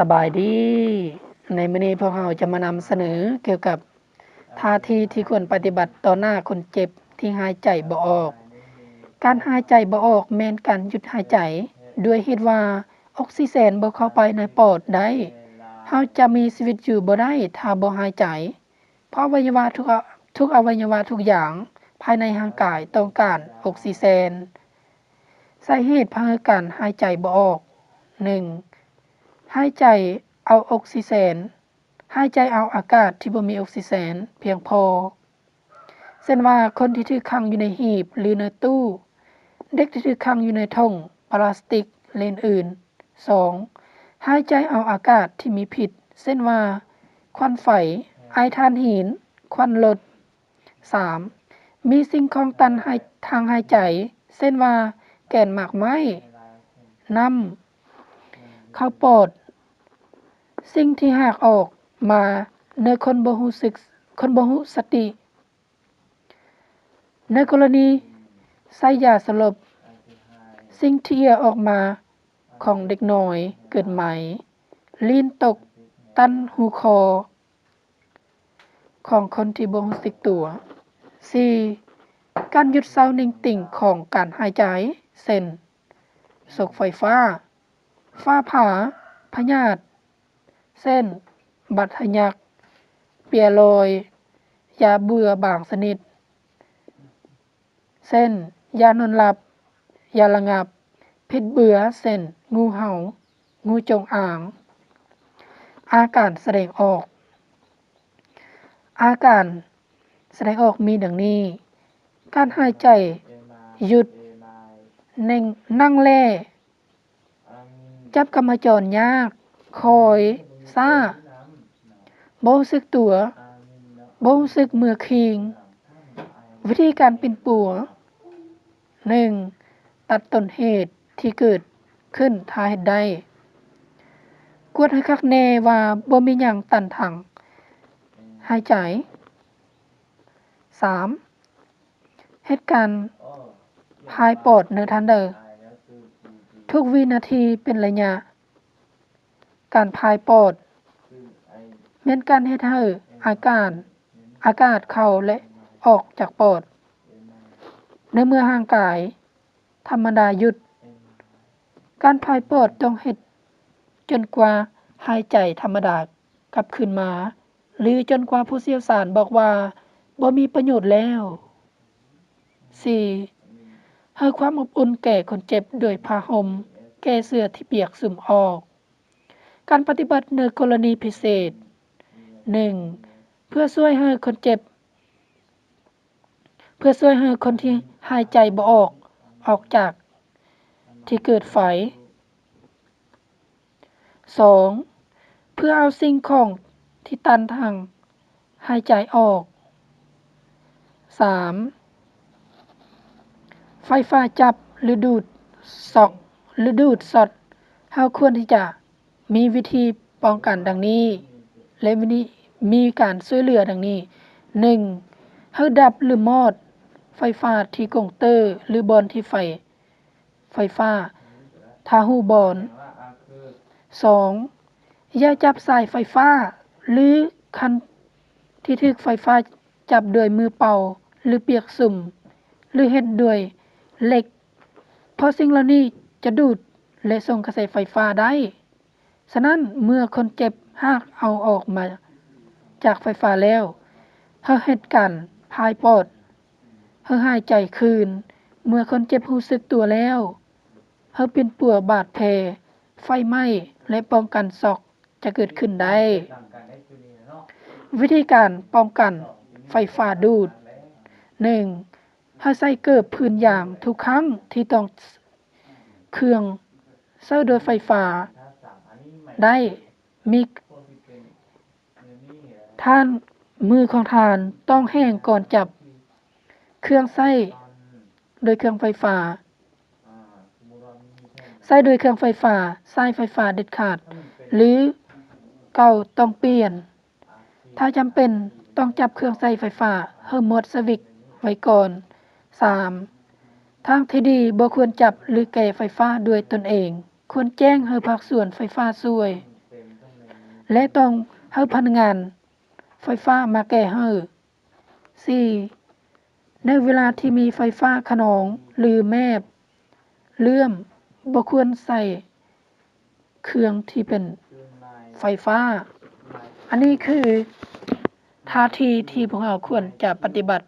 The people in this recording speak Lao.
ສະບາຍດີ. ໃນມື້ນີ້ພວກເຮົາຈະມານຳສະເໜີກ່ຽວກັບທ່າທີທີ່ຄວນປະຕິບັດຕໍ່ໜ້າຄົນເຈັບທີ່ຫາຍໃຈບໍ່ອອກ. ການຫາຍໃຈບໍ່ອອກແມ່ນການຢຸດຫາຍໃຈ ດ້ວຍເຫດວ່າອົກຊີເຈນບໍ່ເຂົ້າໄປໃນປອດໄດ້. ເຮົາຈະມີຊີວິດຢູ່ບໍ່ໄດ້ຖ້າບໍ່ຫາຍໃຈ, ເພາະອະໄວຍະວະທຸກ ທຸກອະໄວຍະວະທຸກຢ່າງພາຍໃນຮ່າງກາຍຕ້ອງການອົກຊີເຈນ. ສາເຫດພາໃຫ້ການຫາຍໃຈບໍ່ອອກ. ໜຶ່ງ, ຫາຍໃຈເອົາອົກຊີເຈນ, ຫາຍໃຈເອົາອາກາດທີ່ບໍ່ມີອົກຊີເຈນພຽງພໍ, ເຊັ່ນວ່າຄົນທີ່ຖືກຂັງຢູ່ໃນຫີບ ຫຼື ໃນຕູ້, ເດັກທີ່ຖືກຂັງຢູ່ໃນຖົງພລາສຕິກ ແລະ ອື່ນໆ. ສອງ, ຫາຍໃຈເອົາອາກາດທີ່ມີພິດ ເຊັ່ນວ່າ ຄວັນໄຟ, ໄອຖ່ານຫີນ, ຄວັນລົດ. ສາມ, ມີສິ່ງຂອງຕັນຫາຍ ທາງຫາຍໃຈ ເຊັ່ນວ່າ ແກ່ນໝາກໄມ້, ນ້ຳ ເຂົ້າປອດ. ສິ່ງທີ່ຫາກອອກມາເມື່ອຄົນບໍ່ຮູ້ສຶກ ຄົນບໍ່ຮູ້ສະຕິ. ໃນກໍລະນີໃຊ້ຢາສະຫຼົບ, ສິ່ງທີ່ເອື້ອອອກມາຂອງເດັກນ້ອຍເກີດໃໝ່, ລີ້ນຕົກຕັນຫູຄໍຂອງຄົນທີ່ບໍ່ຮູ້ສຶກຕົວ. ສີ່, ການຢຸດເຊົາເໜັງຕີງຂອງການຫາຍໃຈ ເຊັ່ນ ສົກໄຟຟ້າ, ຟ້າຜ່າ, ພະຍາດ ເຊັ່ນ ບັດທະຍັກ, ເປຍລອຍ, ຢາເບື່ອບາງຊະນິດ ເຊັ່ນ ຢານອນຫຼັບ, ຢາລະງັບ, ພິດເບື່ອ ເຊັ່ນ ງູເຫົ່າ, ງູຈົງອາງ. ອາການສະແດງອອກ. ອາການສະແດງອອກມີດັ່ງນີ້: ການຫາຍໃຈຢຸດ, ເໜັງ, ນັ່ງແຫຼ, ຈັບກຳມະຈອນຍາກ, ຄ່ອຍ, ຊ້າ, ບໍ່ຮູ້ສຶກຕົວ, ບໍ່ຮູ້ສຶກເມື່ອຄີງ. ວິທີການປິ່ນປົວ. ໜຶ່ງ, ຕັດຕົ້ນເຫດທີ່ເກີດຂຶ້ນຖ້າເຮັດໄດ້. ກວດໃຫ້ຄັກແນ່ວ່າບໍ່ມີຫຍັງຕັນທາງຫາຍໃຈ. ສາມ, ເຮັດການພາຍປອດໃນທັນໃດ. ທຸກວິນາທີເປັນໄລຍະ. ການພາຍປອດແມ່ນການເຮັດໃຫ້ອາການ, ອາກາດເຂົ້າ ແລະ ອອກຈາກປອດ ໃນເມື່ອຮ່າງກາຍທຳມະດາຢຸດ. ການພາຍປອດຕ້ອງເຮັດຈົນກວ່າຫາຍໃຈທຳມະດາກັບຄືນມາ ຫຼື ຈົນກວ່າຜູ້ຊ່ຽວຊານບອກວ່າບໍ່ມີປະໂຫຍດແລ້ວ. ສີ່, ໃຫ້ຄວາມອົບອຸ່ນແກ່ຄົນເຈັບໂດຍຜ້າຫົ່ມ, ແກ່ເສື້ອທີ່ປຽກຊຸ່ມອອກ. ການປະຕິບັດໃນກໍລະນີພິເສດ. ໜຶ່ງ, ເພື່ອຊ່ວຍໃຫ້ຄົນເຈັບ, ເພື່ອຊ່ວຍໃຫ້ຄົນທີ່ຫາຍໃຈບໍ່ອອກ ອອກຈາກທີ່ເກີດໄຟ. ສອງ, ເພື່ອເອົາສິ່ງຂອງທີ່ຕັນທາງຫາຍໃຈອອກ. ສາມ, ໄຟຟ້າຈັບ ຫຼື ດູດຊ໊ອກ ຫຼື ດູດຊັອດ. ເຮົາຄວນທີ່ຈະມີວິທີປ້ອງກັນດັ່ງນີ້ ແລະ ມີ, ມີການຊ່ວຍເຫຼືອດັ່ງນີ້. ໜຶ່ງ, ໃຫ້ດັບ ຫຼື ມອດໄຟຟ້າທີ່ກົງເຕີ ຫຼື ບ່ອນທີ່ໄຟ ໄຟຟ້າ ຖ້າຮູ້ບ່ອນ. ສອງ, ຢ່າຈັບສາຍໄຟຟ້າ ຫຼື ຄັນທີ່ຖືກໄຟຟ້າຈັບດ້ວຍມືເປົ່າ ຫຼື ປຽກຊຸ່ມ ຫຼື ເຮັດດ້ວຍເຫຼັກ, ເພາະສິ່ງເຫຼົ່ານີ້ຈະດູດ ແລະ ສົ່ງກະແສໄຟຟ້າໄດ້. ສະນັ້ນ, ເມື່ອຄົນເຈັບຫາກເອົາອອກມາຈາກໄຟຟ້າແລ້ວ, ໃຫ້ເຮັດການພາຍປອດ, ໃຫ້ຫາຍໃຈຄືນ. ເມື່ອຄົນເຈັບຮູ້ສຶກຕົວແລ້ວ, ໃຫ້ປິ່ນປົວບາດແຜ, ໄຟໄໝ້ ແລະ ປ້ອງກັນຊັອກຈະເກີດຂຶ້ນໄດ້. ວິທີການປ້ອງກັນໄຟຟ້າດູດ. ໜຶ່ງ, ໃຫ້ໃສ່ເກີບພື້ນຢາງທຸກຄັ້ງທີ່ຕ້ອງ ເຄື່ອງໃຊ້ໂດຍໄຟຟ້າໄດ້ມີ ທ່ານ, ມືຂອງທ່ານຕ້ອງແຫ້ງກ່ອນຈັບເຄື່ອງໃຊ້ໂດຍເຄື່ອງໄຟຟ້າ. ໃຊ້ໂດຍເຄື່ອງໄຟຟ້າ, ສາຍໄຟຟ້າເດັດຂາດ ຫຼື ເກົ່າຕ້ອງປ່ຽນ. ຖ້າຈຳເປັນຕ້ອງຈັບເຄື່ອງໃຊ້ໄຟຟ້າ, ໃຫ້ໝົດສະວິດໄວ້ກ່ອນ. ສາມ, ທາງທີ່ດີບໍ່ຄວນຈັບ ຫຼື ແກ່ໄຟຟ້າດ້ວຍຕົນເອງ, ຄວນແຈ້ງໃຫ້ພາກສ່ວນໄຟຟ້າຊ່ວຍ. ແລະ ຕ້ອງໃຫ້ພະນັກງານໄຟຟ້າມາແກ້ໃຫ້. ສີ່ ໃນເວລາທີ່ມີໄຟຟ້າຂະໜອງ ຫຼື ແມບເຫຼື້ອມ, ບໍ່ຄວນໃຊ້ເຄື່ອງທີ່ເປັນໄຟຟ້າ. ອັນນີ້ຄືທ່າທີທີ່ພວກເຮົາຄວນຈະປະຕິບັດ